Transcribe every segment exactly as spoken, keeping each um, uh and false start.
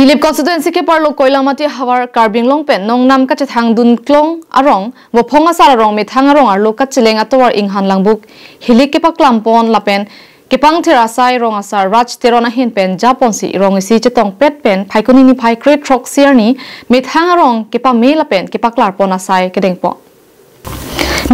Nilip constituency keparlo Koilamati havar Karbi Anglong pen nongnam kachethang dunklong arong, Vophong asar arong, Methang arong arlo kacheleng atovar inghan langbuk hilik kepaklam pon lapen kepangther asai rong asar Raj Teron ahin pen japonsi rong isi chetongpet pen Phaikuni niphai kre-throksi arni Methang arong kepame lapen kepaklar pon asai kedengpon.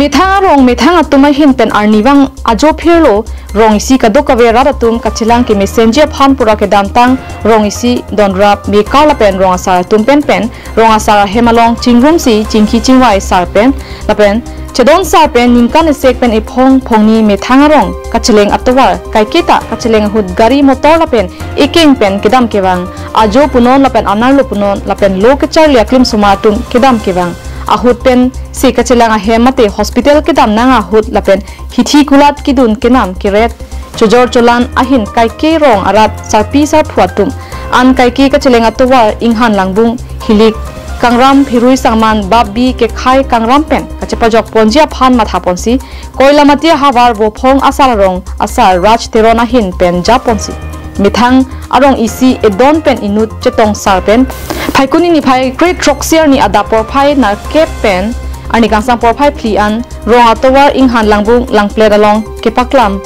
Methang arong, Methang atum ahin pen arnivang ajo phirlo rong isi kadokave rat atum kachelang kemesenji aphan pura kedamtang rong isi donrap mekar lapen rong asar atum pen pen rong asar ahem along chingrumsi chingki chingvai sar pen lapen chedon sar pen ningkan esek pen ephong phongni Methang arong kacheleng atovar kaiketa kacheleng ahut gari motor lapen ekeng pen kedam kevang, ajo punon lapen anerlo punon lapen lo kecharli aklim osomar atum kedam kevang ahut pensi kachelang ahem mate hospital kedam nang ahut lapen hithi kulat kedun kenam keret chojor cholan ahin kaike rong arat sarpi sarpo atum an kaike kacheleng atovar inghan langbuk hilik kangram phirui sangman bap bi kekhai kangram pen kachepajok ponji aphan matha ponsi Koilamati havar Vophong asar arong asar Raj Teron ahin pen japonsi Methang arong isi edon pen inut chetong sar pen Phaikuni niphai kre-throksi arni adap porphai nerkep pen arni kangsam porphai phli an rong atovar inghan langbuk langplet along kepaklam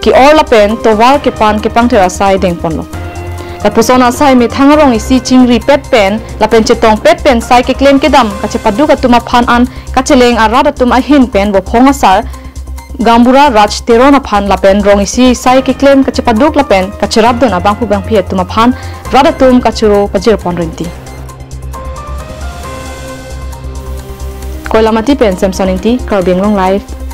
ke-or lapen tovar kepan kepangther asai dengponlo. Lapuson asai Methang arong isi chingripet pen lapen chetongpet pen sai keklem kedam kachepaduk atum aphan an kacheleng arat atum ahin pen Vophong asar Gambura Raj Teron aphan lapen rong isi sai keklem kachepaduk lapen kacherapdun abangphu bangphi atum aphan rat atum kachoro pajir pon rinti. Koilamati pen Samson Ingti, Karbi Anglong Live.